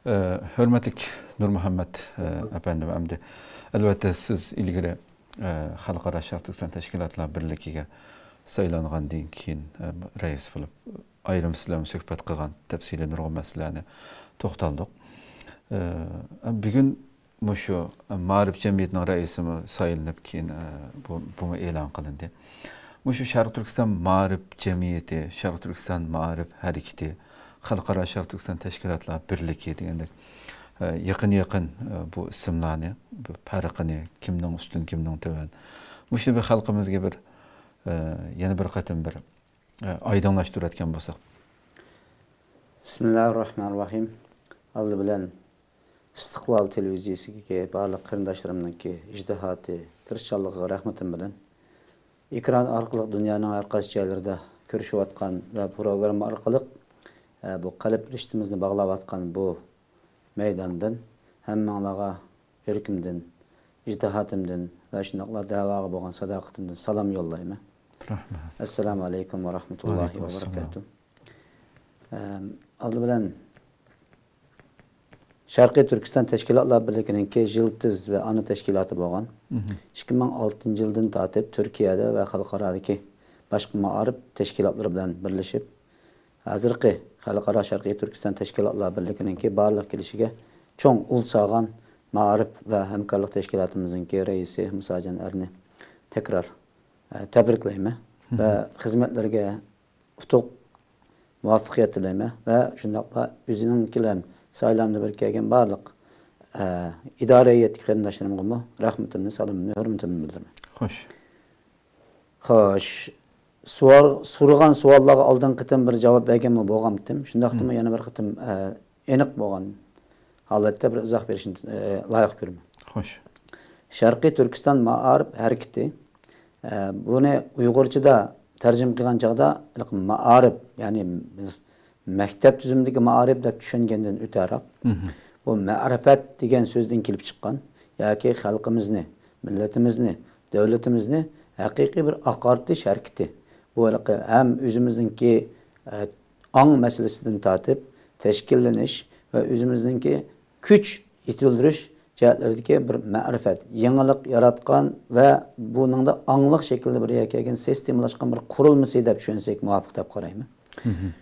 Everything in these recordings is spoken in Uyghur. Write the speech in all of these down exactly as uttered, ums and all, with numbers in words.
ئە، ھۆرمەتلىك نۇرمۇھەممەت، ئە، ئەپەندىم، ئەمدى ئەلۋەتتە سىز ئىلگىرى، ئە، خەلقئارا شەرقىي تۈركىستان تەشكىلاتلار بىرلىكىگە سايلانغاندىن كېيىن، ئە، رەئىس بولۇپ ئايرىم سىزلەر بىلەن سۆھبەت قىلغان، تەپسىلىي نۇرغۇن مەسىلىلەرنى توختالدۇق. ئە، بۈگۈن مۇشۇ مائارىپ جەمئىيىتىنىڭ رەئىسىمۇ سايلىنىپ كېيىن، ئە، بۇ، بۇمۇ ئېلان قىلىندى. مۇشۇ شەرقىي تۈركىستان مائارىپ جەمئىيىتى، شەرقىي تۈركىستان مائارىپ ھەرىكىتى، خەلقئارا شەرقىي تۈركىستان تەشكىلاتلار بىرلىكى دېگەندەك، ئە، يېقىن-يېقىن، ئە، بۇ ئىسىملارنى، بۇ پەرقىنى، كىمنىڭ ئۈستۈن، كىمنىڭ تۆۋەن، مۇشۇنى بىر خەلقىمىزگە بىر، ئە، يەنە بىر قېتىم بىر، ئە، ئايدىڭلاشتۇرۇۋەتكەن بولساق. بىسمىللاھىررەھمانىررەھىم. ئالدى بىلەن ئىستىقلال تېلېۋىزىيىسىدىكى بارلىق قېرىنداشلىرىمنىڭكى ئىجتىھاتى، تىرىشچانلىقىغا رەھمىتىم بىلەن، ئېكران ئارقىلىق دۇنيانىڭ ھەر قايسى جايلىرىدا كۆرۈشۈۋاتقان ۋە پروگرامما ئارقىلىق، ئە، بۇ قەلب رىشتىمىزنى باغلاۋاتقان بۇ مەيداندىن ھەممىڭلارغا يۈرىكىمدىن، ئىجتىھاتىمدىن ۋە شۇنداقلا دەۋاغا بولغان ساداقىتىمدىن سالام يوللايمەن. رەھمەت. ئەسسالامۇ ئەلەيكۇم ۋە رەھمەتۇللاھى ۋە بەرىكاتۇھ. ئەم، ئالدى بىلەن شەرقىي تۈركىستان تەشكىلاتلار بىرلىكىنىڭكى يىلتىز ۋە ئانا تەشكىلاتى بولغان، ئىككى مىڭ ئالتىنچى يىلدىن تارتىپ تۈركىيەدە ۋە خەلقئارادىكى باشقا مائارىپ تەشكىلاتلىرى بىلەن بىرلىشىپ، ھازىرقى خەلقئارا شەرقىي تۈركىستان تەشكىلاتلار بىرلىكىنىڭكى بارلىق كېلىشىگە چوڭ ئۇل سالغان مائارىپ ۋە ھەمكارلىق تەشكىلاتىمىزنىڭكى رەئىسى مۇساجان ئەرنى تەكرار، ئە، تەبرىكلەيمەن ۋە خىزمەتلىرىگە ئۇتۇق، مۇۋەپپەقىيەت تىلەيمەن ۋە شۇنداقلا ئۆزىنىڭكى بىلەن سايلامدا بىر كەلگەن بارلىق، ئە، ئىدارە ھەيئەتتىكى قېرىنداشلىرىمغىمۇ رەھمىتىمنى، سالىمىمنى، ھۆرمىتىمنى بىلدۈرىمەن. خوش. خوش. سوئال، سورىغان سوئاللارغا ئالدىنقى قېتىم بىر جاۋاب بەرگەنمۇ بولغانتىم. شۇنداقتىمۇ يەنە بىر قېتىم، ئە، ئېنىق بولغان ھالەتتە بىر ئىزاھ بېرىشنى، ئە، لايىق كۆرىمەن. خوش. شەرقىي تۈركىستان مائارىپ ھەرىكىتى، ئە، بۇنى ئۇيغۇرچىدا تەرجىمە قىلغان چاغدا مائارىپ، يەنى بىز مەكتەپ تۈزۈمىدىكى مائارىپ دەپ چۈشەنگەندىن ئۆتەراق، بۇ مەرىپەت دېگەن سۆزدىن كېلىپ چىققان ياكى خەلقىمىزنى، مىللىتىمىزنى، دۆلىتىمىزنى ھەقىقىي بىر ئاقارتىش ھەرىكىتى. بۇ ھېلىقى ھەم ئۆزىمىزنىڭكى، ئە، ئاڭ مەسىلىسىدىن تارتىپ تەشكىللىنىش ۋە ئۆزىمىزنىڭكى كۈچ يېتىلدۈرۈش جەھەتلىرىدىكى بىر مەرىپەت، يېڭىلىق ياراتقان ۋە بۇنىڭدا ئاڭلىق شەكىلدە بىر يەرگە كەلگەن سىستېمىلاشقان بىر قۇرۇلمىسى دەپ چۈشەنسەك مۇۋاپىق دەپ قارايمەن.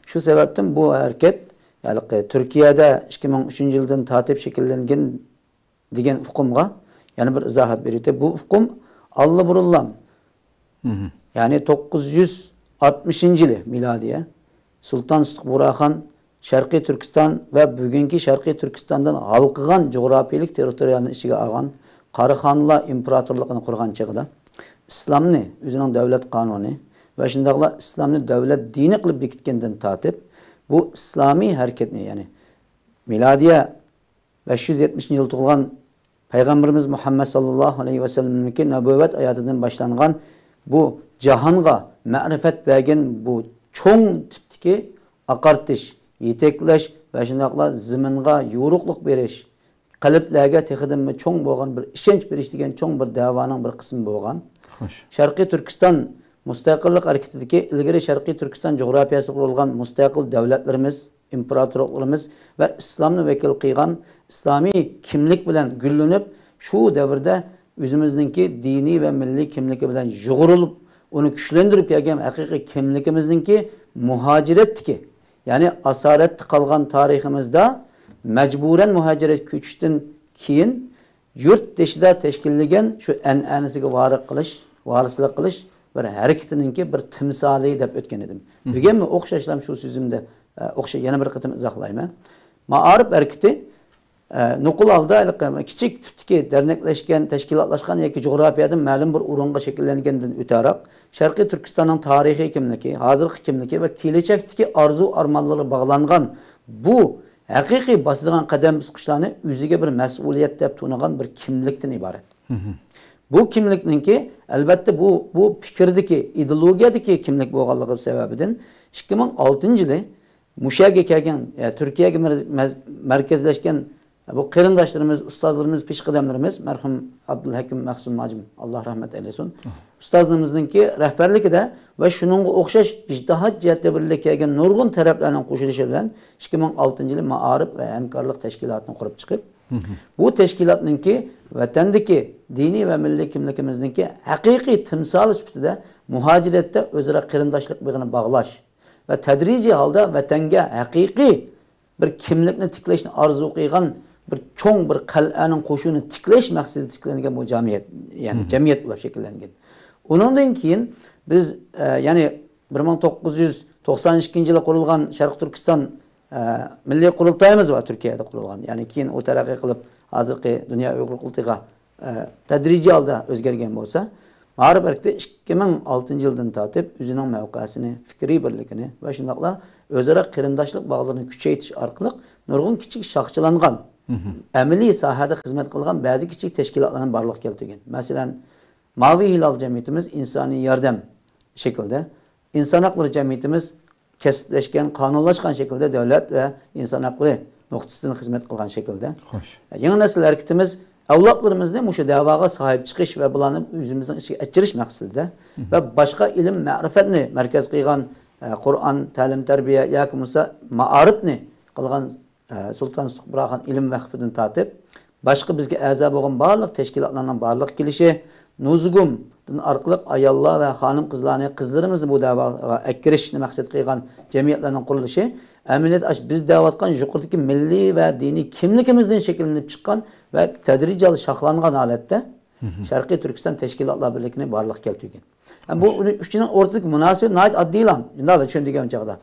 شۇ سەۋەبتىن بۇ ھەرىكەت ھېلىقى تۈركىيەدە ئىككى مىڭ ئۈچىنچى يىلدىن تارتىپ شەكىللەنگەن دېگەن ئۇقۇمغا يەنە بىر ئىزاھات بېرىۋېتەي. بۇ ئۇقۇم ئاللىبۇرۇنلا، يەنى توققۇز يۈز ئاتمىشىنچى يىلى مىلادىيە، سۇلتان سۇتۇق بۇغراخان شەرقىي تۈركىستان ۋە بۈگۈنكى شەرقىي تۈركىستاندىن ھالقىغان جۇغراپىيەلىك تېررىتورىيەلەرنى ئىچىگە ئالغان قاراخانلار ئىمپېراتورلۇقىنى قۇرغان چېغىدا، ئىسلامنى ئۆزىنىڭ دۆلەت قانۇنى ۋە شۇنداقلا ئىسلامنى دۆلەت دىنى قىلىپ بېكىتكەندىن تارتىپ، بۇ ئىسلامىي ھەرىكەتنى، يەنى مىلادىيە بەش يۈز يەتمىشىنچى يىلى تۇغۇلغان پەيغەمبىرىمىز مۇھەممەد ساللاللاھۇ ئەلەيھى ۋەسەللەمنىڭكى نەبۇۋۋەت ھاياتىدىن باشلانغان بۇ جاھانغا مەرىپەت بەرگەن بۇ چوڭ تىپتىكى ئاقارتىش، يېتەكلەش ۋە شۇنداقلا زېمىنغا يورۇقلۇق بېرىش، قەلبلەرگە تېخىدىنمۇ چوڭ بولغان بىر ئىشەنچ بېرىش دېگەن چوڭ بىر دەۋانىڭ بىر قىسمى بولغان. خوش. شەرقىي تۈركىستان مۇستەقىللىق ھەرىكىتىدىكى ئىلگىرى شەرقىي تۈركىستان جۇغراپىيەسىدە قۇرۇلغان مۇستەقىل دۆلەتلىرىمىز، ئىمپېراتورلۇقلىرىمىز ۋە ئىسلامنى ۋەكىل قىلغان ئىسلامىي كىملىك بىلەن گۈللىنىپ، شۇ دەۋردە ئۆزىمىزنىڭكى دىنىي ۋە مىللىي كىملىكى بىلەن يۇغۇرۇلۇپ، ئۇنى كۈچلەندۈرۈپ كەلگەن ھەقىقىي كىملىكىمىزنىڭكى مۇھاجىرەتتىكى، يەنى ئاسارەتتە قالغان تارىخىمىزدا مەجبۇرەن مۇھاجىرەتكە كۆچۈشتىن كېيىن يۇرت دېشىدا تەشكىللىگەن شۇ ئەنئەنىسىگە ۋارىق قىلىش، ۋارىسلىق قىلىش بىر ھەرىكىتىنىڭكى بىر تىمسالى دەپ ئۆتكەن ئىدىم. بۈگۈنمۇ ئوخشاشلا شۇ سۆزۈمدە، ئە، ئوخشاش يەنە بىر قېتىم ئىزاھلايمەن. مائارىپ ھەرىكىتى، ئە، نوقۇل ھالدا ھېلىقى كىچىك تىپتىكى دەرنەكلەشكەن، تەشكىلاتلاشقان ياكى جۇغراپىيەدە مەلۇم بىر ئورۇنغا شەكىللەنگەندىن ئۆتەراق، شەرقىي تۈركىستاننىڭ تارىخىي كىملىكى، ھازىرقى كىملىكى ۋە كېلەچەكتىكى ئارزۇ ئارمانلىرىغا باغلانغان بۇ ھەقىقىي باسىدىغان قەدەم باسقۇچلارنى ئۆزىگە بىر مەسئۇلىيەت دەپ تونۇغان بىر كىملىكتىن ئىبارەت. بۇ كىملىكنىڭكى، ئەلۋەتتە، بۇ، بۇ پىكىردىكى، ئىدېئولوگىيەدىكى كىملىك بولغانلىقى سەۋەبىدىن ئىككى مىڭ ئالتىنچى يىلى مۇشۇ يەرگە كەلگەن، ئە، تۈركىيەگە مەر-، مەز-، مەركەزلەشكەن، بۇ قېرىنداشلىرىمىز، ئۇستازلىرىمىز، پېشقەدەملىرىمىز، مەرھۇم ئابدۇلھەكىم مەخسۇم ھاجىم، ئاللا رەھمەت ئەيلىسۇن، ئۇستازلىرىمىزنىڭكى رەھبەرلىكىدە ۋە شۇنىڭغا ئوخشاش ئىجتىھات جەھەتتە بىرلىككە كەلگەن نۇرغۇن تەرەپلەرنىڭ قوشۇلۇشى بىلەن ئىككى مىڭ ئالتىنچى يىلى مائارىپ ۋە ھەمكارلىق تەشكىلاتىنى قۇرۇپ چىقىپ، بۇ تەشكىلاتنىڭكى ۋەتەندىكى دىنىي ۋە مىللىي كىملىكىمىزنىڭكى ھەقىقىي تىمسالى سۈپىتىدە مۇھاجىرەتتە ئۆزئارا قېرىنداشلىق بېغىنى باغلاش ۋە تەدرىجىي ھالدا ۋەتەنگە ھەقىقىي بىر كىملىكنى تىكلەشنى ئارزۇ قىلغان بىر چوڭ بىر قەلئەنىڭ قوشۇنى تىكلەش مەقسىتىدە تىكلەنگەن بۇ جەمئىيەت، يەنى جەمئىيەت بولۇپ شەكىللەنگەن. ئۇنىڭدىن كېيىن بىز، ئە، يەنى بىر مىڭ توققۇز يۈز توقسان ئىككىنچى يىلى قۇرۇلغان شەرقىي تۈركىستان، ئە، مىللىي قۇرۇلتايىمىز بار، تۈركىيەدە قۇرۇلغان. يەنى كېيىن ئۇ تەرەققىي قىلىپ، ھازىرقى دۇنيا ئۇيغۇر قۇرۇلتىيىغا، ئە، تەدرىجىي ھالدا ئۆزگەرگەن بولسا، مائارىپ ھەرىكىتى ئىككى مىڭ ئالتىنچى يىلدىن تارتىپ ئۆزىنىڭ مەۋقەسىنى، پىكرىي بىرلىكىنى ۋە شۇنداقلا ئۆزئارا قېرىنداشلىق باغلىرىنى كۈچەيتىش ئارقىلىق نۇرغۇن كىچىك شاخچىلانغان ئەمەلىي ساھەدە خىزمەت قىلغان بەزى كىچىك تەشكىلاتلارنى بارلىققا كەلتۈرگەن. مەسىلەن، ماۋى ھىلال جەمئىيىتىمىز ئىنسانىي ياردەم شەكلىدە، ئىنسان ھەقلىرى جەمئىيىتىمىز كەسىپلەشكەن، قانۇنلاشقان شەكىلدە دۆلەت ۋە ئىنسان ھەقلىرى نۇقتىسىدىن خىزمەت قىلغان شەكىلدە. خوش. يېڭى نەسىل ھەرىكىتىمىز ئەۋلادلىرىمىزنى مۇشۇ دەۋاغا ساھىب چىقىش ۋە بۇلارنى ئۆزىمىزنىڭ ئىچىگە ئەچىرىش مەقسىتىدە ۋە باشقا ئىلىم مەرىپەتنى مەركەز قىلغان، ئە، قۇرئان، تەلىم تەربىيە ياكى بولمىسا مائارىپنى قىلغان، ئە، سۇلتان سۇتۇق بۇرھان ئىلىم ۋەقپىدىن تارتىپ، باشقا بىزگە ئەزا بولغان بارلىق تەشكىلاتلارنىڭ بارلىققا كېلىشى، نۇزۇگۇم دىن ئارقىلىق ئاياللار ۋە خانىم-قىزلارنى، قىزلىرىمىزنى بۇ دەۋاغا ئەكىرىشنى مەقسەت قىلغان جەمئىيەتلەرنىڭ قۇرۇلۇشى، ئەمەلىيەتتە ئاشۇ بىز دەۋاتقان يۇقىرىدىكى مىللىي ۋە دىنىي كىملىكىمىزدىن شەكىللىنىپ چىققان ۋە تەدرىجىي ھالدا شاخلانغان ھالەتتە شەرقىي تۈركىستان تەشكىلاتلار بىرلىكىنى بارلىققا كەلتۈرگەن. ھەم بۇ ئۈچىنىڭ ئورتىدىكى مۇناسىۋەت ناھايىتى ئاددىيلا، شۇنداق چۈشەندۈرگەن چاغدا،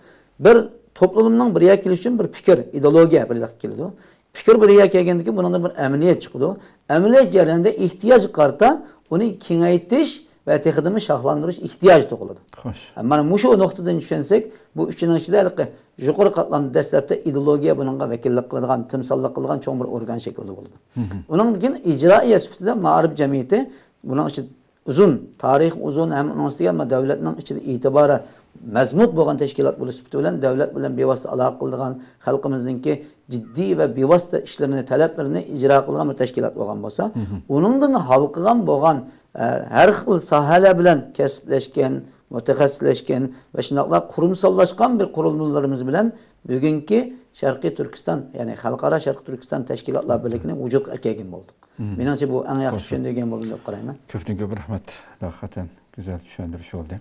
بىر توپلۇمنىڭ بىر يەرگە كېلىشى ئۈچۈن بىر پىكىر، ئىدېئولوگىيە بىرلىككە كېلىدۇ. پىكىر بىر يەرگە كەلگەندىن كېيىن بۇنىڭدىن بىر ئەمەلىيەت چىقىدۇ. ئەمەلىيەت جەريانىدا ئېھتىياجغا قارىتا ئۇنى كېڭەيتىش ۋە تېخىدىنمۇ شاخلاندۇرۇش ئېھتىياجى تۇغۇلىدۇ. خوش. مانا مۇشۇ نۇقتىدىن چۈشەنسەك، بۇ ئۈچىنىڭ ئىچىدە ھېلىقى يۇقىرى قاتلامدا دەسلەپتە ئىدېئولوگىيە بۇنىڭغا ۋەكىللىك قىلىدىغان، تىمساللىق قىلىدىغان چوڭ بىر ئورگان شەكلىدە بولىدۇ. ئۇنىڭدىن كېيىن ئىجرائىيە سۈپىتىدە مائارىپ جەمئىيىتى بۇنىڭ ئىچىدە ئۇزۇن، تارىخى ئۇزۇن ھەم ئۇنىڭ ئۈستىگە دۆلەتنىڭ ئىچىدە ئېتىبارى مەزمۇت بولغان تەشكىلات بولۇش سۈپىتى بىلەن دۆلەت بىلەن بىۋاسىتە ئالاقە قىلىدىغان، خەلقىمىزنىڭكى جىددىي ۋە بىۋاسىتە ئىشلىرىنى، تەلەپلىرىنى ئىجرا قىلىدىغان بىر تەشكىلات بولغان بولسا، ئۇنىڭدىن ھالقىغان بولغان، ئە، ھەر خىل ساھەلەر بىلەن كەسىپلەشكەن، مۇتەخەسسىسلەشكەن ۋە شۇنداقلا قۇرۇمساللاشقان بىر قۇرۇلمىلىرىمىز بىلەن بۈگۈنكى شەرقىي تۈركىستان، يەنى خەلقئارا شەرقىي تۈركىستان تەشكىلاتلار بىرلىكىنى ۋۇجۇدقا ئەكەلگەن بولدۇق. مېنىڭچە بۇ ئەڭ ياخشى چۈشەندۈرگەن بولدۇم دەپ قارايمەن. كۆپتىن كۆپ رەھمەت. ھەقىقەتەن گۈزەل چۈشەندۈرۈش بولدى.